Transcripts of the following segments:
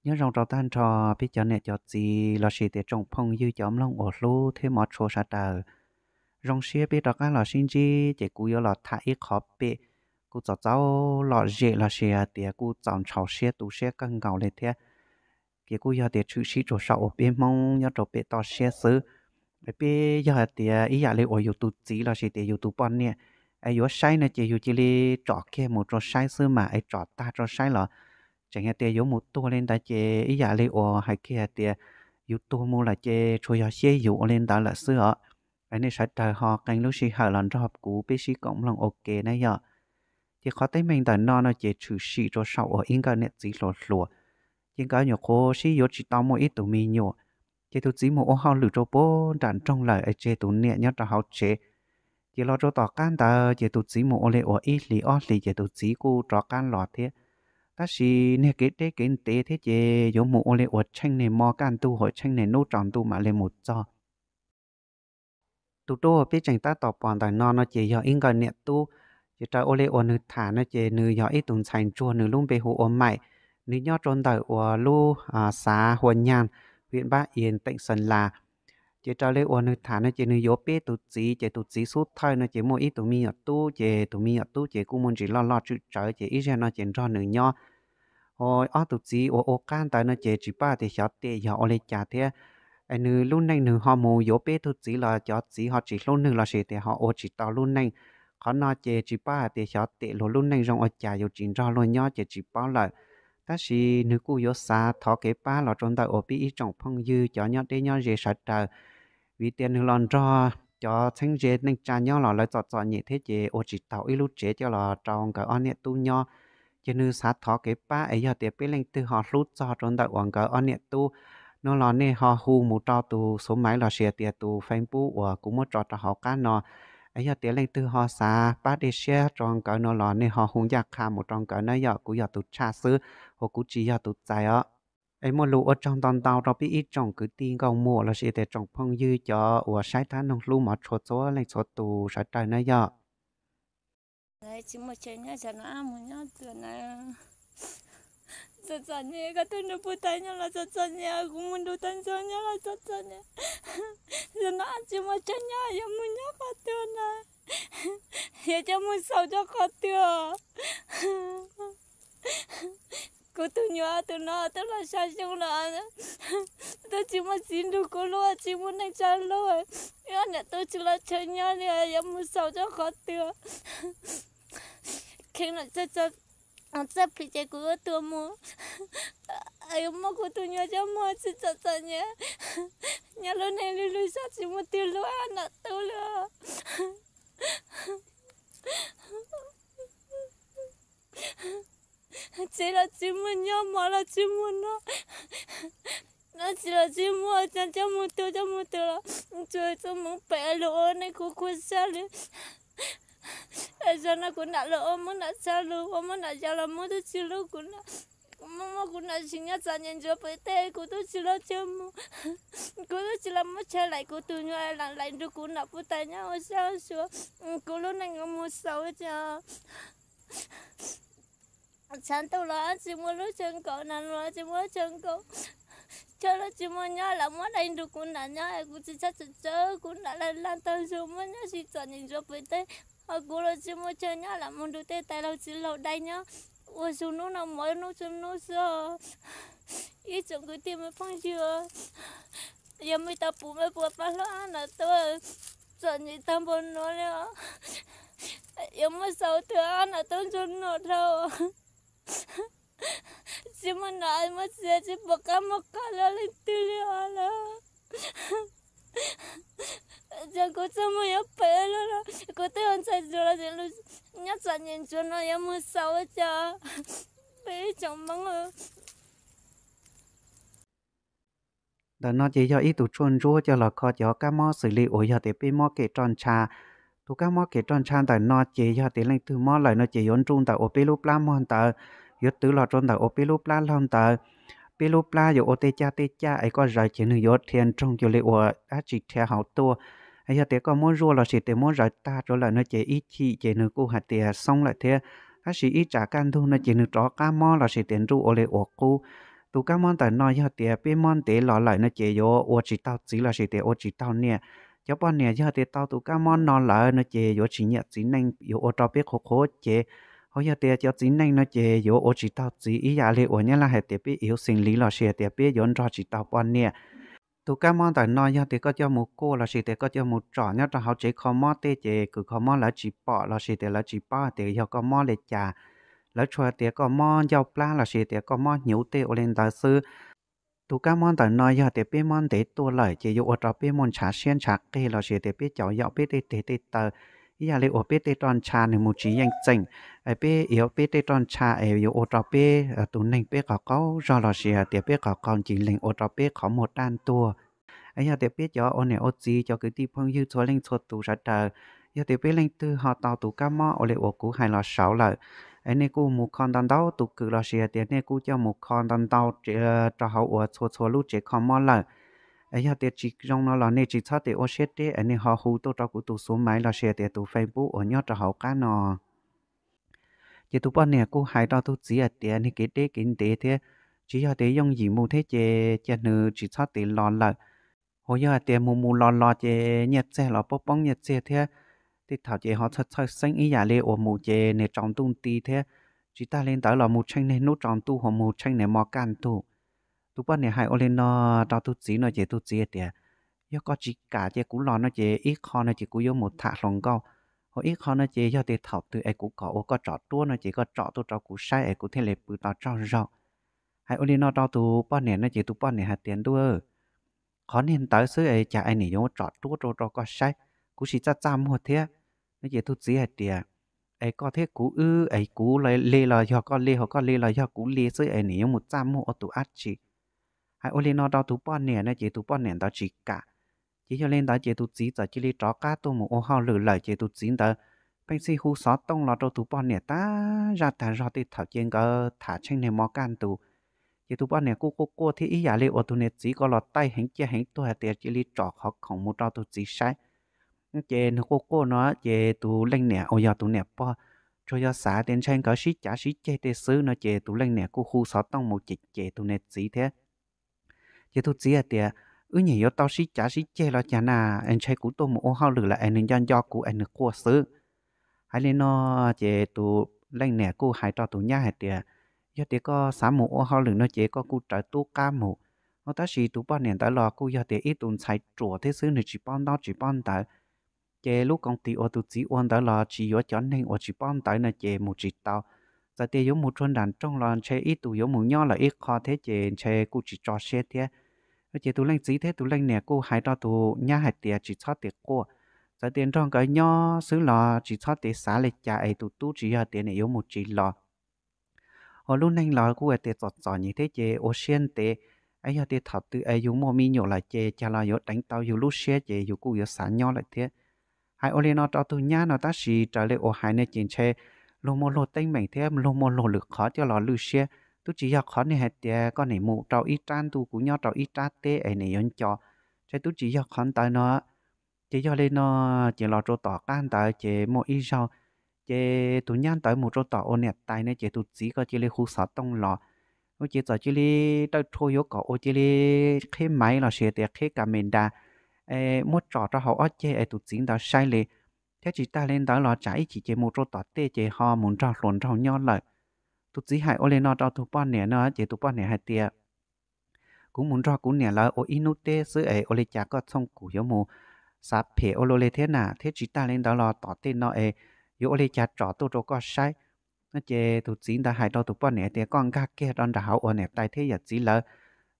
Nyob zoo rau tag nrho peb cov niam cov txiv lossis tias tsoom phooj ywg cov mloog uas hlub thiab hmov tshua sawv daws. Zoo siab peb rov qab los sib ntsib ces kuv yuav los tham ib qho pem kuj txaus txaus lom zem lossis tias kuj txaus ntxhov siab tu siab kawg nkaus li thiab. Ces kuj yog tias tshwm sim rau saum uas peb Hmoob nyob rau pem toj siab xwb. Peb yog hais tias ib yam li uas yus tus txiv lossis tias yus tus poj niam es yuav saib no ces yus cia li tsom kiag mus rau saib xwb mas es tsom tag rau saib los tseem hais tias yuav mus tuag li ntawd ces ib yam li uas hais kiag hais tias yus tuag mus lawm ces tsuas yog xyeb yus ua li ntawd lawm xwb os. Nej sawv daws ho qee lub sij hawm los nrog kuv peb sib koom mloog ua ke na yom. Ces qhov teeb meem ntawm no no ces tshwm sim rau saum uas ib nkawm niam txiv hluas hluas, ces nkawd nyuam qhuav sib yuav tsis tau muaj ib tug me nyuam. Ces tus txiv mus ua hauj lwm rau puag nram nroog lawm es tseg tus niam nyob rau hauv tsev. Ces los rau tom qab ntawd ces tus txiv mus ua li uas ib hlis ob hlis ces tus txiv kuj rov qab los thiab. Tab sis niag kev deb kev ntev thiab ces yuav mus ua li uas tsheej niag mo kaj ntug hos tsheej niag hnub tsaus ntuj mam li mus txog. Tus duab uas peb tseem tab tom pom ntawm no no ces yog ib nkawm niam tub, ces raws ua li uas nws tham no ces nws yog ib tug ntxhais ntsuag, nws lub npe hu ua Maim, nws nyob rau ntawm uas lub xav Hua Nyaj, hwm Npab Ias, teem Xeem Las. Ces raws li uas nws tham no ces nws yuav peb tus txiv, ces tus txiv xub thawj no ces muaj ib tug me nyuam tub, ces tus me nyuam tub ces kuj muaj ntsis loj loj tswm tsawv, ces ib zaug no ces nrog nws nyob. Ho ob tus txiv uas ua qab ntawd no ces tsis paub hais tias xyov tes yog ua li cas thiab. Es nws lub neej nws ho mus yuav peb tug txiv los cov txiv ho tsis hlub nws lossis tias ho ua tsis tau lub neej. Qhov no ces tsis paub hais tias xyov tes luag lub neej zoo ua cas, yus tsis nrog luag nyob ces tsis paub lawm. Tab sis nws kuj yuav xav thov kev pab los rau ntawm uas peb ib tsoom phooj ywg cov nyob deb nyob ze sawv daws, vim tias nws los nrog cov txheeb ze neej tsa nyob los lawv txom txom nyem thiab ces ua tsis taus ib lub tsev coj los rau nkawd ob niam tub nyob. Ces nws xav thov kev pab es yog tias peb leej twg ho hlub txog rau ntawm uas nkawd ob niam tub no los nej ho hu mus rau tus xuv maiv lossis tias tus Facebook uas kuv muab tso rau hauv qab no. Es yog tias leej twg ho xav pab dej siab rau nkawd no los nej ho hu ncaj qha mus rau nkawd na yom, kuv yog tus tshaj xwb, uas kuv tsis yog tus txais os. Es muaj lus ua tsaug ntau ntau rau peb ib tsoom kwv tij nkauj muam lossis tias tsoom phooj ywg cov uas saib thiab mloog hlub hmov tshua txhua leej txhua tus sawv daws na yom. Tsis muaj chaw nyob, mus nyob tuaj na. Txom txom nyem, koj tuaj nrug puag ta nyob los txom txom nyem, kuv mus nrug tag nrho nyob los txom txom nyem. Zaum no tsis muaj chaw nyob, yuav mus nyob qhov twg na? Yuav coj mus xaus rau qhov twg? Kuv tus nyuam tus no twb los xya xyoo los twb tsis muaj txiv nrug kuv hlub, tsis muaj neej tsa hlub, niam tub tsis los chaw nyob li, yuav mus xaus rau qhov twg? Kheev los txawj plhis ces kuv yuav tuag mus, yuav muab kuv tus nyuam coj mus txi txom txom nyem, nyob lub neej lwj lwj xyov tsis muaj twg hlub nam tub li. Tsev los tsis muaj nyob, mov los tsis muaj noj, dab tsi los tsis muaj, coj mus tuag coj mus twg los tsuas txoj hmoov pem lug ua neej khuv khuav xyab li. Zaum no kuv nam los ua muab nam txhab lug, ua muab nam yau los muab tub tsis hlub kuv nam, muab muab kuv nam tsis nyob txom nyem ntsuav pem teb, kuv tub tsis los chaw mus, kuv tub tsis los muab chaw laim kuv tus nyuam lam laim nrug kuv nam puag ta nyob ua xyab ua sua, kuv lub neej mus xaus cas. Tshav ntuj los tsis muaj lub chaw nkaum, nag los tsis muaj lub chaw nkaum, chaw los tsis muaj nyob, lam muab dai nrug kuv nam nyob es kuv tsis txhob txawm tsawv, kuv nam laj laj tag zog muab nyob tsis txom nyem ntsuav pem teb, ho kuv los tsis muaj chaw nyob, lam mus nrug tej tais laug txiv laug dai nyob ua xyoo hnub no mov hnub xyoo hnub xwb. Ib tsoom kwv tij me phooj ywg, yog muaj tau pum me puas pab hlub nam tub, txom nyem tag npaum no li, yuav muab xaus twg nam tub ntsuag no dhau. Tsis muaj nom muaj txiv, tsis pom qab muaj qab lawm leej twg li os lawm. Ces kuv txoj hmoo yuav pem lug los kuv twb ua ntxhais ntsuag los nyob txom nyem ntsuav no yuav mus xaus ua cas. Peb ib tsoom Hmoob. Ntawm no ces yog ib tug tshuaj ntsuab coj los kho cov kab mob xws li uas yog tias peb mob kem roj ntsha. Tus kab mob kem roj ntsha ntawm no ces yog tias leej twg mob lawm no ces yuav nruj ntawm uas peb lub plab mog ntawd, yuav twv los rau ntawm uas peb lub plab laug ntawd. Peb lub plab yuav ua tej caj tej caj es koj zaws ces nws yuav dhia nroog cuag li uas dab tsi dhia hauv tuaj. Yog tias koj muab zuaj lossis tias muab zaws tag rau lawm no ces ib chim ces nws kuj hais tias xoob lawm thiab. Tab sis ib tsam kaj ntug no ces nws rov qab mob lossis tias nruj ua li uas qub. Tus kab mob ntawm no yog tias peb mob ntev los lawm no ces yuav ua tsis taug txiv lossis tias ua tsis taug niam. Cov poj niam yog tias tau tus kab mob no lawm no ces yuav tsis nyiam txiv neej, yuav ua rau peb qhuav qhuav cev. Ho yog tias cov txiv neej no ces yuav ua tsis taug txiv ib yam li uas nyab laj hais tias peb iv xees liv lossis tias peb yuav nrog tsis tau poj niam. Tus kab mob ntawm no yog tias koj coj mus kuaj lossis tias koj coj mus tsom nyob rau hauv tsev kho mob tej ces kws kho mob lawv tsis pom lossis tias lawv tsis paub tias yog koj mob li cas. Lawv tsuas tias koj mob ncauj plab lossis tias koj mob hnyuv tej ua li ntawd xwb. Tus kab mob ntawm no yog tias peb mob ntev tuaj lawm ces yuav ua rau peb muaj ntshav siab ntshav qeg lossis tias peb caum yaum peb tej teg tej taw, ib yam li uas peb tej roj ntsha nws mus tsis yeej txeem. Peb iv peb tej roj ntsha es yuav ua rau peb tus neeg peb qhov qaug zog lossis tias peb qhov qaug ncig leeg ua rau peb qhov muag daj ntuag. Yog tias peb cov ua niam ua txiv cov kwv tij phooj ywg txhua leej txhua tus sawv daws, yog tias peb leej twg ho tau tus kab mob ua li uas kuv hais los saud lawm, es nej kuj mus kho ntau ntau tus kws lossis tias nej kuj coj mus kho ntau ntau rau hauv uas txhua txhua lub tsev kho mob lawm. Yog tias tsis zoo no los nej tsis txhob tias ua siab deb es nej ho hu tuaj rau kuv tus xuv maiv lossis tias tus Facebook uas nyob rau hauv qab no. Ces tus poj niam kuj hais rau tus txiv hais tias nws kev deb kev ntev thiab, tsis yog tias yooj yim mus thiab ces cia nws tsis txhob tias los lawm. Ho yog hais tias mus mus los los ces nyiaj txiag los poob poob nyiaj txiag thiab, tej thaum ces ho txhawj txhawj xeeb ib yam li uas mus ces nws tsaus ntuj nti thiab, tsis tas li ntawd los mus tsheej niag hnub tsaus ntuj ho mus tsheej niag mo kaj ntug. Tus poj niam hais ua li no rau tus txiv no ces tus txiv tias, yog koj tsis kam ces kuv los no ces ib qho no ces kuv yuav mus tham hluas nkauj, ho ib qho no ces yog tias thaum twg es kuv kom ua koj tsom ruab no ces koj tsom tuaj rau kuv saib es kuv thiaj li pw tau tsaug zog. Hais ua li no rau tus poj niam no ces tus poj niam hais tias ntuj, qhov niag ntawd xwb es cas es nim yuav tsom ruab rau rau koj saib, kuv tsis txaj txaj muag thiab. No ces tus txiv hais tias, es koj thiab kuv wb es kuv li los yog koj li, ho koj li los yog kuv li xwb es nim yuav mus txaj muag ua tus dab tsi. Hais ua li no rau tus poj niam no ces tus poj niam ntawd tsis kam. Ces yog li ntawd ces tus txiv txawm cia li rov qab tuaj mus ua hauj lwm lawm ces tus txiv ntawd pheej xij hu xov tooj los rau tus poj niam tag zaj tag zog tej thaum ces nkawd tham tsheej niag mo kaj ntug. Ces tus poj niam kuj quaj quaj thiab ib yam li uas tus niag txiv ko los taij heev ciaj heev tuag hais tias cia li tsom qhov khoom mus rau tus txiv saib. Ces nws quaj quaj no ces tus leej niam uas yog tus niam pog tsuas yog xav tias ntshe nkawd sib cav sib ceg tej xwb no ces tus leej niam kuj hu xov tooj mus cem cem tus niag txiv thiab. Ces tus txiv hais tias, wb nyiam yuav tau sib cav sib ceg los cas na, es ntshe kuv tuaj mus ua hauj lwm lawm es nws nco nco kuv es nws quaj xwb. Hais li no ces tus leej niam kuj hais rau tus nyab hais tias, yog tias koj xav mus ua hauj lwm no ces koj kuj raws tub qab mus. Tab sis tus poj niam ntawd los kuj yog tias ib tus ntxhais ruam thiab xwb, nws tsis paub ntaub tsis paub ntawv. Ces lub koom tis uas tus txiv ua ntawd los tsis yuav cov neeg uas tsis paub ntawv no ces mus tsis tau. Txawm tias yuav mus rau nram nroog los ntshe ib tug yuav mus nyob lawm ib qho thiab ces ntshe kuj tsis tso siab thiab. Ces tus leej txiv thiab tus leej niam kuj hais rau tus nyab hais tias tsis txhob tias quaj, txawm tias nrog nkawd nyob xwb los tsis txhob tias xav li cas es tus tub tsis yog tias nws yuav mus tsis los. Ua lub neej los kuj hais tias txom txom nyem thiab ces ua siab ntev, es yog tias thaum twg es yus muaj me nyuam lawm ces cas los yuav deev tau yus lub siab ces yus kuj yuav xav nyob lawm thiab. Hais ua li no rau tus nyab no tab sis raws li uas hais no ces ntshe luag muaj luag teeb meem thiab luag muaj luag lwm qhov coj los lwj siab. Twb tsis yog qhov niag hais tias koj nim mus rau ib rab ntuj kuv nyob rau ib rab teb es nim yuav nco, ntshe twb tsis yog qhov ntawd no. Ces yog li no, ces los rau tom qab ntawd ces muaj ib zaug, ces tus nyab ntawd mus rau tom ua niam tais no ces tus txiv ko cia li hu xov tooj los. Ces txawm cia li tawj rhua yuav kom ua cia li qhib maiv los sis tias qhib ka me da, muab tsom rau hauv ob ceg es tus txiv ntawd saib li. Thiab tsis tas li ntawd los tsam ib chim ces mus rau tom tej ces ho mus nrog hluas nraug nyob lawm. Tus txiv hais ua li no rau tus poj niam no ces tus poj niam hais tias, kuv mus nrog kuv niam lawv ua ib hnub teb xwb es ua li cas koj txhooj kuv yuav mus xav phem ua luaj li thiab na, thiab tsis tas li ntawd los tom tej no es yuav ua li cas tsom tuaj rau koj saib. No ces tus txiv ntawd hais rau tus poj niam tias koj nkag kiag rau nram hauv uas niam tais thiab yawm txiv lawv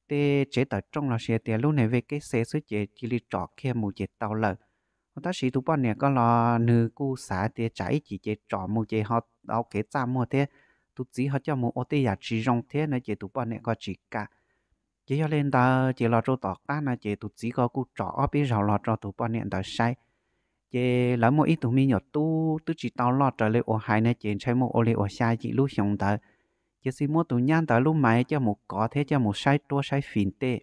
tej tsev tawm rooj los sis tias lub niag ve keb xe xwb ces cia li tsom kiag mus ces tau lawm. Tab sis tus poj niam ko los nws kuj xav tias tsam ib chim ces tsom mus ces ho tau kev txaj muag thiab, tus txiv ho coj mus ua tej yam tsis zoo thiab no ces tus poj niam ko tsis kam. Ces yog li ntawd ces los rau tom qab no ces tus txiv ko kuj tsom ob peb zaug los rau tus poj niam ntawd saib. Ces lawv muaj ib tug me nyuam tub twb tsis tau loj raws li uas hais no ces ntshe muaj ua li uas xya yim lub xyoo ntawd. Ces xij muab tus nyab ntawd lub maiv coj mus kov thiab coj mus saib ruab saib fim tej.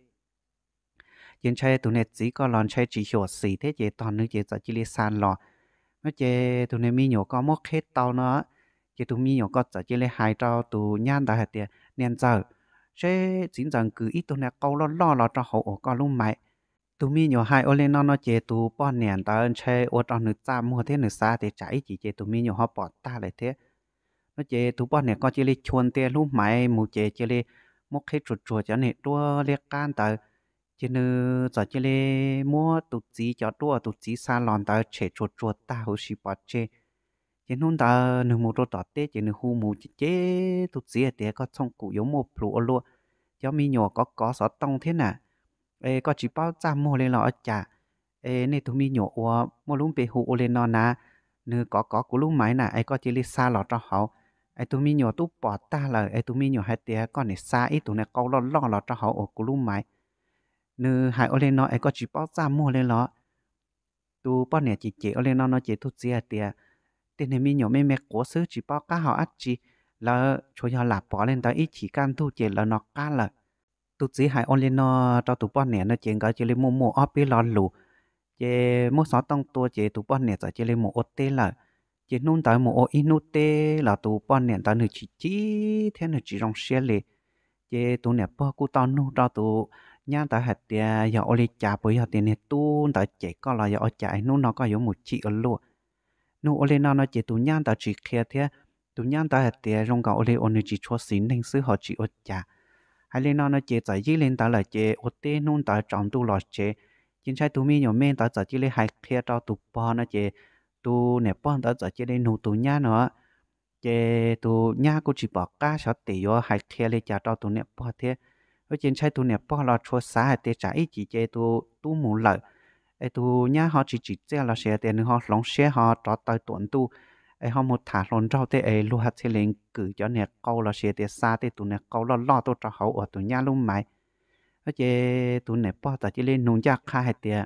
Ces ntshe tus niag txiv ko los ntshe tsis xyuam xim thiab ces tog nws ces txawm cia li xa los. No ces tus niag me nyuam ko muab qheb tau no, ces tus me nyuam ko txawm cia li hais rau tus nyab ntawd hais tias niam ntxawm, tseb txiv ntxawm kws ib tug niag qau loj loj los rau hauv uas koj lub maiv. Tus me nyuam hais ua li no no ces tus poj niam ntawd ntshai ua rau nws txaj muag thiab nws xav tias tsam ib chim ces tus me nyuam ho pom tag lawm thiab. No ces tus poj niam ko cia li chua ntia lub maiv mus ces cia li muab qheb tsuag tsuag cov niag duab liab qab ntawd, ces nws txawm cia li muab tus txiv cov duab tus txiv xa los ntawd tshem tsuag tsuag tag huv si pov tseg. Ces hnub ntawd nws mus rau tom teb ces nws hu mus cem cem tus txiv hais tias, koj txhooj kum yuav muaj plhus ua luaj, cov me nyuam kov kov xov tooj thiab na, es koj tsis paub txaj muag li los ua cas? Es nej tus me nyuam uas muaj lub npe hu ua li no na, nws kov kov kuv lub maiv na, es koj cia li xa los rau hauv. Es tus me nyuam twb pom tag lawm, es tus me nyuam hais tias koj niam xa ib tug niag qau loj loj los rau hauv uas kuv lub maiv. Nws hais ua li no es koj tsis paub txaj muag li los? Tus poj niam cem cem ua li no no ces tus txiv hais tias, tej niag me nyuam me me quav xwb tsis paub qab hau dab tsi, lawv tsuas yog lam pom li ntawd ib chim kaj ntug ces lawv no qab lawm. Tus txiv hais ua li no rau tus poj niam no ces nkawd cia li muaj muaj ob peb lo lus, ces muab xov tooj tua ces tus poj niam txawm cia li mus ua teb lawm. Ces hnub ntawd mus ua ib hnub teb los tus poj niam ntawd nws chim chim thiab nws tsis zoo siab li. Ces tus niam pog kuj tau nug rau tus nyab ntawd hais tias yog ua li cas, puas yog tias niag tub ntawd cem koj los yog ua cas es hnub no koj yuav mus chim ua luaj? Nug ua li no no ces tus nyab ntawd tsis qhia thiab. Tus nyab ntawd hais tias zoo nkaus ua li uas nws tsis tshua xis neej xwb ho tsis ua cas. Hais li no no ces txawm yib li ntawd lawm ces ua teb hnub ntawd tsaus ntuj los tsev. Ces ntshai tus me nyuam me ntawd txawm cia li hais qhia rau tus pog no ces tus niam pog ntawd txawm cia li nug tus nyab no. Ces tus nyab kuj tsis pom qab xyov tes yuav hais qhia li cas rau tus niam pog thiab. Ces ntshai tus niam pog los tshua xav hais tias tsam ib chim ces tus tub mus lawm, es tus nyab ho tsis tsim txiaj los sis tias nws ho hloov siab ho rov taw tuam ntuj, es ho mus tham hluas nraug tej es luag thiaj li kwm cov niag qau los sis tias xa tej tus niag qau loj loj tuaj rau hauv uas tus nyab lub maiv. Ces tus niam pog txawm cia li nug ncaj qha hais tias,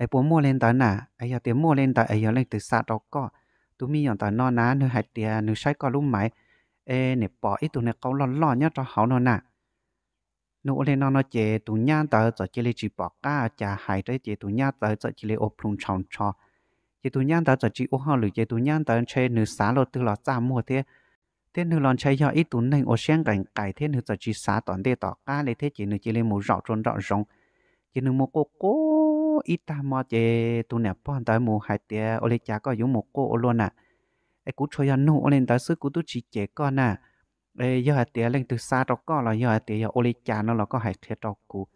es puas muaj li ntawd na? Es yog tias muaj li ntawd es yog leej twg xa rau koj? Tus me nyuam ntawm no na nws hais tias nws saib koj lub maiv, es niam pom ib tug niag qau loj loj nyob rau hauv no na. Nug ua li no no ces tus nyab ntawd txawm cia li tsis pom qab cas hais rau ces tus nyab ntawd txawm cia li ua plhu ntshaus ntsho. Ces tus nyab ntawd txawm tsis ua hauj lwm ces tus nyab ntawd ntshe nws xav luaj twg los txaj muag thiab. Thiab nws los ntshai yog ib tug neeg uas siab nqaim qais thiab nws txawm tsis xav tom ntej tom qab li thiab ces nws cia li mus zaum rau nraum zoov. Ces nws mus quaj quaj ib tag hmo ces tus niam pog ntawd mus hais tias, ua li cas koj yuav mus quaj ua luaj na? Es kuv tsuas yog nug ua li ntawd xwb, kuv twb tsis cem koj na. Es yog hais tias leej twg xa rau koj los yog hais tias yog ua li cas no los koj hais qhia rau kuv.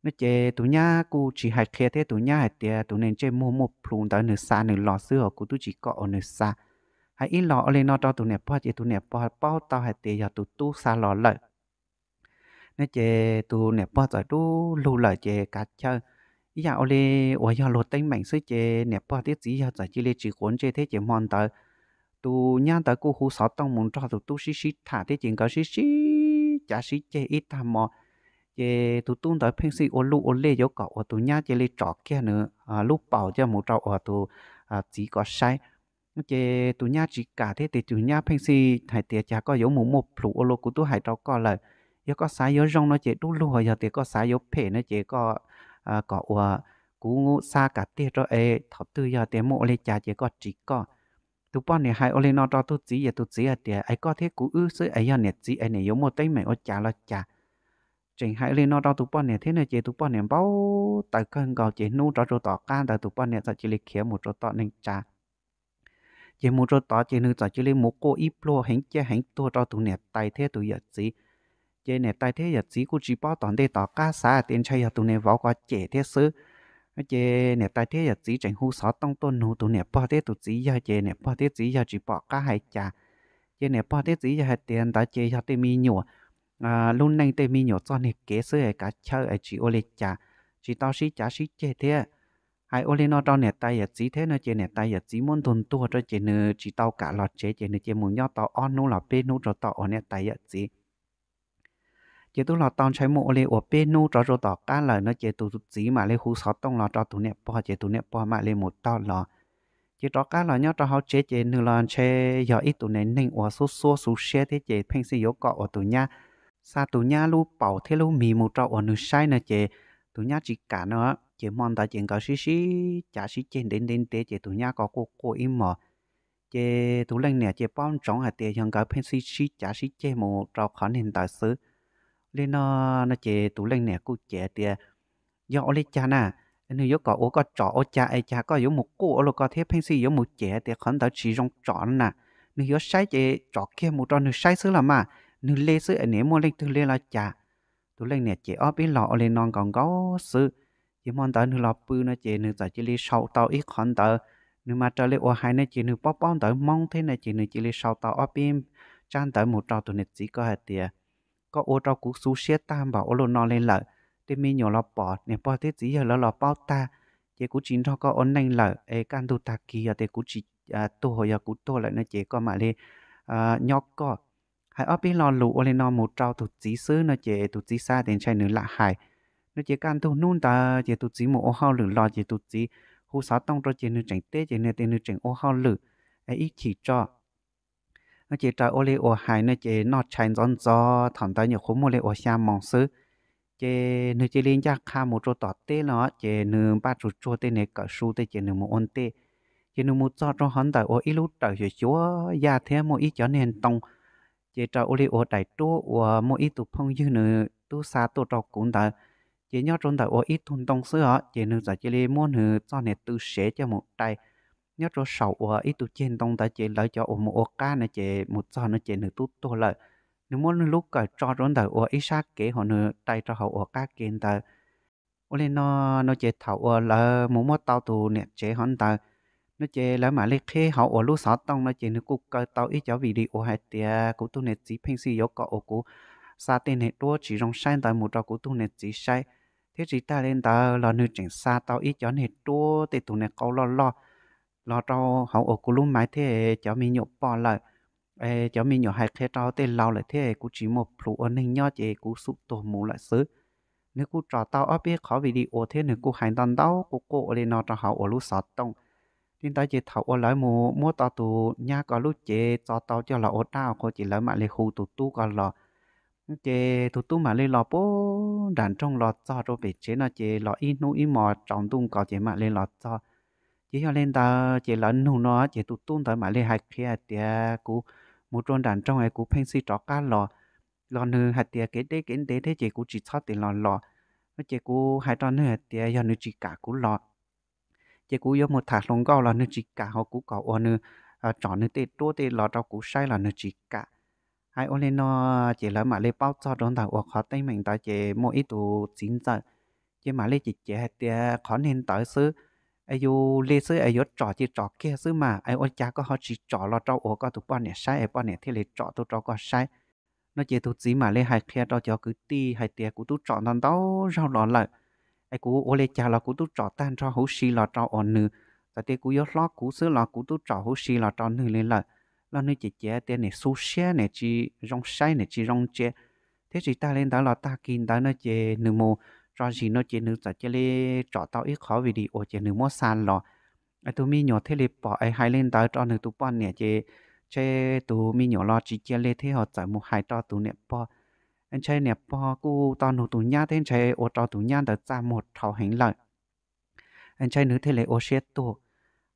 No ces tus nyab kuj tsis hais qhia thiab, tus nyab hais tias tus neeg ntsej muag muaj plhu ntawd nws xa nws los xwb os, kuv twb tsis kom uas nws xa. Hais ib los ua li no rau tus niam pog ces tus niam pog paub tau hais tias yog tus tub xa los lawm. No ces tus niam pog txawm dub lug lawm ces kav chawj, ib yam ua li uas yog luag teeb meem xwb ces niam pog thiab txiv yawg txawm cia li tsis quav ntsej thiab ces hmo ntawd tus nyab ntawd kuj hu xov tooj mus nrog tus tub sib sib tham thiab ces nkawd sib sib cav sib ceg ib tag hmo. Ces tus tub ntawd pheej xij ua luj ua liaj yuav kom uas tus nyab cia li tsom kiag nws lub paum coj mus rau uas tus txiv ko saib. Ces tus nyab tsis kam thiab tias tus nyab pheej xij hais tias cas koj yuav mus muaj plhu ua luaj, kuv twb hais rau koj lawm, yog koj xav yuav zoo no ces dub lug, yog tias koj xav yuav phem no ces koj kom uas kuv xa kam tiag rau es thaum twg yog tias muaj ua li cas ces koj ris koj. Tus poj niam hais ua li no rau tus txiv es tus txiv hais tias es koj thiab kuv wb xwb es yog niam txiv es niam yuav muaj teeb meem ua cas los cas. Tseem hais li no rau tus poj niam thiab no ces tus poj niam npau taws kawg nkaus ces hnub rov rau tom qab ntawd tus poj niam txawm cia li khiav mus rau tom neej tsa. Ces mus rau tod ces nws txawm cia li mus quaj ib pluag heev ciaj heev tuag rau tus niam tais thiab tus yawm txiv. Ces niam tais thiab yawm txiv kuj tsis paub tom ntej tom qab, xav tias ntshai yog tus niam vauv ko cem thiab xwb. Ces niam tais thiab yawm txiv tseem hu xov tooj tuaj nug tus niam pog thiab tus txiv yawg ces niam pog thiab txiv yawg tsis pom qab hais cas. Ces niam pog thiab txiv yawg hais tias ntawd ces yog tej me nyuam lub neej, tej me nyuam txoj niag kev xwb es kav chawj es tsis ua li cas, tsis tau sib cav sib ceg thiab. Hais ua li no rau niam tais yawm txiv thiab no ces niam tais yawm txiv muab ntuag ntuag rau ces nws tsis tau kam los tsev ces nws cia mus nyob tau ob hnub los peb hnub rau tom uas niam tais yawm txiv. Ces twb los tau ntshai muaj ua li uas peb hnub rov rau tom qab lawm no ces tus txiv mam li hu xov tooj los rau tus niam pog ces tus niam pog mam li mus tog los. Ces rov qab los nyob rau hauv tsev ces nws los ntshe yog ib tus neeg uas xub xuab xu siab thiab ces pheej xij yuav kom uas tus nyab xa tus nyab lub paum thiab lub mis mus rau uas nws saib no ces tus nyab tsis kam no. Ces hmo ntawd ces nkawd sib sib cav sib ceg ntev ntev ntev ces tus nyab ko quaj quaj ib hmos. Ces tus leej niam ces paub ntsoov hais tias yog nkawd pheej sib sib cav sib ceg mus rau qhov niag ntawd xwb. Li no no ces tus leej niam kuj cem tias, yog ua li cas na, nws yuav kom ua koj tsom ua cas es cas koj yuav mus quaj ua luaj ko thiab pheej xij yuav mus cem tias qhov ntawd tsis zoo tsom na. Nws yuav saib ces tsom kiag mus rau nws saib xwb los mas, nws li xwb es nim muaj leej twg li los cas. Tus leej niam cem ob peb los ua li no nkaus nkaus xwb. Ces hmo ntawd nws los pw no ces nws txawm cia li sau tau ib qhov ntawd. Nws mas raws li uas hais ne ces nws paub paub ntawv Hmoob thiab ne ces nws cia li sau tau ob peb tsab ntawv mus rau tus niam txiv ko hais tias, koj ua rau kuv xu siab tag npaum ua luaj no li lawm. Tej me nyuam los pom, niam pog thiab txiv yawg lawv los paub tag, ces kuv tsis nrog koj ua neej lawm es kaj ntug tag kis yog tias kuv tsis tuag, yog kuv tuag lawm no ces koj mam li nyob koj. Hais ob peb lo lus ua li no mus rau tus txiv xwb no ces tus txiv xav tias ntshai nws lam hais no ces kaj ntug hnub ntawd ces tus txiv mus ua hauj lwm los ces tus txiv hu xov tooj rau ces nws tseem teb ces nws tias nws tseem ua hauj lwm, ib chim tso no ces raws ua li uas hais no ces noj tshais ntxov ntxov thaum ntawd nyuam qhuav muaj li uas xya moos xwb. Ces nws cia li ncaj qha mus rau tom teb no ces nws npaj tsuag tsuag tej niag kawm su tej ces nws mus ua ntej. Ces nws mus txog rau hov ntawm uas ib lub rawm xyuam xyuam yaj thiab muaj ib cov niag ntoo. Ces raws ua li uas daim duab uas muaj ib tug phooj ywg nws tub xa tuaj rau kuv ntawd, ces nyob rau ntawm uas ib tug ntoo xwb os ces nws txawm cia li muab nws txoj niag tw sev coj mus dai nyob rau saum uas ib tug ceg ntoo ntawd ces lawv cov uas mus ua qab no ces mus txog no ces nws tub tuag lawm. Nws muab nws lub kawm tso rau ntawm uas ib sab kev hauv, nws dai rau hauv uas qab kev ntawd. Ua li no no ces thaum uas lawv mus muab tau tus niam tsev hov ntawd no ces lawv mam li qhib hauv uas lub xov tooj no ces nws kuj kaw tau ib cov video hais tias kuv tus niam txiv pheej xij yuav kom uas kuv xa tej niag duab tsis zoo saib ntawd mus rau kuv tus niam txiv saib, thiab tsis tag li ntawd los nws tseem xa tau ib cov niag duab tej tus niag qau loj loj los rau hauv uas kuv lub maiv thiab cov me nyuam pom lawm. Cov me nyuam hais qhia rau tej laus lawm thiab kuv tsis muaj plhus ua neeg nyob ces kuv xum tuag mus lawm xwb. Nws kuj tsom tau ob peb qhov video thiab nws kuj hais ntau ntau quj quj ua li no rau hauv uas lub xov tooj. Li ntawd ces thaum uas lawv mus muab tau tus nyab ko lub cev txo tau coj los ua dab ua qhua ces lawv mam li hu tus tub ko los. Ces tus tub mam li los puag nram nroog los txog rau pem tsev no ces los ib hnub ib hmos tsaus ntuj nkaus ces mam li los txog. Ces yog li ntawd ces lawv nug no ces tus tub ntawd mam li hais qhia hais tias kuv mus rau nram nroog es kuv pheej xij rov qab los, los nws hais tias kev deb kev ntev thiab ces kuv tsis txhob tes los los. No ces kuv hais rau nws hais tias yog nws tsis kam kuv los ces kuv yuav mus tham hluas nkauj los nws tsis kam, hos kuv kom uas nws tsom nws tej duab tej los rau kuv saib los nws tsis kam. Hais ua li no ces lawv mam li paub txog rau ntawm uas qhov teeb meem ntawd ces muaj ib tus txiv ntxawm ces mam li cem cem hais tias qhov niag ntawd xwb es yus li xwb es yuav tsom ces tsom kiag xwb mas, es ua cas koj ho tsis tsom los rau uas koj tus poj niam saib es poj niam thiaj li tsom tuaj rau koj saib. No ces tus txiv mam li hais qhia rau cov kwv tij hais tias kuv twb tsom ntau ntau zaug los lawm, es kuv ua li cas los kuv twb tsom tag nrho huv si los rau uas nws, txawm tias kuv yuav hlob kuv xwb los kuv twb tsom huv si los rau nws li lawm. Los nws cem cem tias nim xu siab nim tsis zoo saib nim tsis zoo ntsia, thiab tsis tag li ntawd los tag kis ntawd no ces nws mus tso zis no ces nws txawm cia li tsom tau ib qhov video ces nws muab xa los. Tus me nyuam thiaj li pom es hais li ntawd rau nws tus poj niam ces ntshe tus me nyuam los tsis cia li thiab ho txawm mus hais rau tus niam pog. Ntshe niam pog kuj tau nug tus nyab thiab ntshe ua rau tus nyab ntawd txaj muag dhau heev lawm, ntshe nws thiaj li ua siab tuag.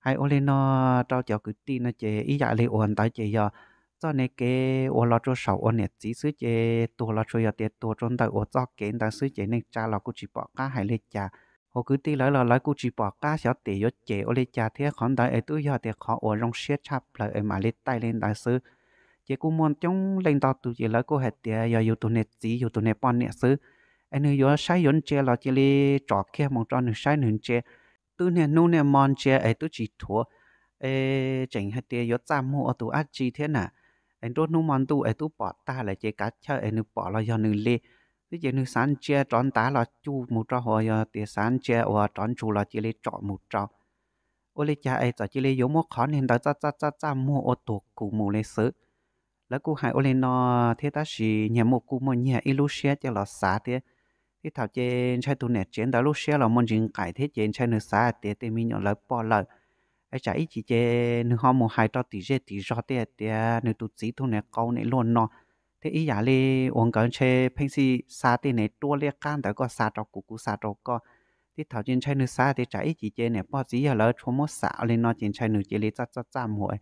Hais ua li no rau cov kwv tij no ces ib yam li uas ntawd ces yog txoj niag kev uas los rau saum uas niam txiv xwb ces tuag los tsuas yog tias tuag rau ntawm uas txoj kev ntawd xwb ces neej tsa los kuj tsis pom qab hais li cas. Hos kwv tij lawv los lawv kuj tsis pom qab xyov tes yuav cem ua li cas thiab qhov ntawd es twb yog tias qhov uas zoo siab tshaj plaws es mam li taij li ntawd xwb. Ces kuj muaj coob leej ntau tus ces lawv kuj hais tias yog yus tus niag txiv yus tus niag poj niam xwb, es nws yuav saib yuav ntsia los cia li tsom kiag mus rau nws saib nws ntsia, twb niaj hnub niaj hmo ntsia es twb tsis thuav, es tseem hais tias yuav txaj muag ua tus dab tsi thiab na. Es nruab hnub hmo ntuj es twb pom tag lawm ces kav chawj es nws pom los yog nws li xwb ces nws xav ntsia rov ntav los cuj mus rau hauv, yog tias xav ntsia uas rov ntsug los cia li tsom mus rau. Ua li cas es txawm cia li yuav muab qhov niag ntawd txaj txaj txaj txaj muag ua tuag kus mus li xwb. Lawv kuj hais ua li no thiab tab sis nyias muaj kuj muaj nyias ib lub siab coj los xav thiab. Tej thaum ces ntshai tus niam tsev ntawd lub siab los muaj ntsis nqaim thiab ces ntshai nws xav hais tias tej me nyuam lawv poj lawm, es tsam ib chim ces nws ho mus hais rau tim zej tim zog thiab hais tias nws tus txiv tus niag qau nim luaj no, thiab ib yam li uas nkawd ntshe pheej xij xa tej niag duab liab qab ntawd, koj xa rau kuv kuv xa rau koj. Tej thaum ces ntshai nws xav tias tsam ib chim ces niam pog txiv yawg lawv tshuav muab xam li no ces ntshai nws cia li txaj txaj txaj muag,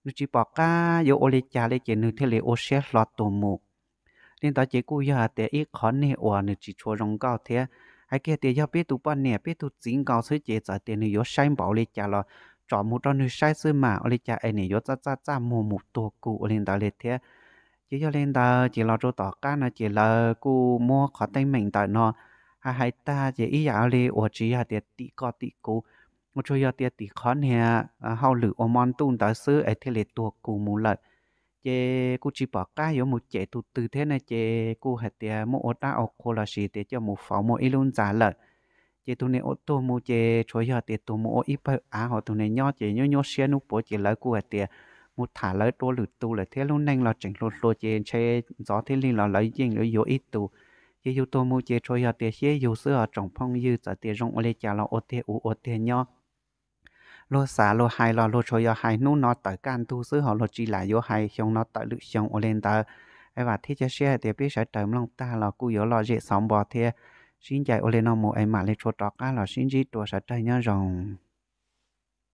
nws tsis pom qab yuav ua li cas li ces nws thiaj li ua siab hlo tuag mus. Li ntawd ces kuj yog hais tias ib qhov niag uas nws tsis tshua zoo nkauj thiab. Hais kiag tias yog peb tus poj niam peb tus txiv nkaus xwb ces txawm tias nws yuav saib npaum li cas los tsom mus rau nws saib xwb mas ua li cas es nws yuav txaj txaj txaj muag mus tuag kuv ua li ntawd li thiab. Ces yog li ntawd ces los rau tom qab no ces lawv kuj muab qhov teeb meem ntawm no hais hais tag ces ib yam li uas tsis yog tias tim koj tim kuv, ua tsuas yog tias tim qhov niag hauj lwm ua mo ntuj ntawd xwb es thiaj li tuag kuv mus lawm. Ces kuj tsis pom qab yuav mus cem tus twg thiab ne, ces kuj hais tias muab ua dab ua qhua los sis tias coj mus faus muaj ib lub ntxa lawm. Ces tus niag uas tuag mus ces tsuas yog tias tuag mus ua ib pawg av, ho tus niag nyob ces nyuaj nyuaj siab hnub puav ces lawv kuj hais tias mus tham lawv dua lwm tus lawm thiab, lub neej los tseem hluas hluas ces ntshe ntxov thiaj li los lawv yeej yuav yuav ib tug. Ces yus tuag mus ces tsuas yog tias siab yug xwb os tsoom phooj ywg, txawm tias zoo ua li cas los ua tiag ua tiag nyob. Luag xav luag hais los luag tsuas yog hais hnub no tawm kaj ntug xwb, ho luag tsis lam yuav hais xyoo no tawm lwm xyoo ua li ntawd. Es vam thiab cia siab hais tias peb sawv daws mloog tag los kuj yuav lom zem xauv npo thiab. Sib ncaim ua li no mus es mam li tshua rov qab los sib ntsib dua, sawv daws nyob zoo.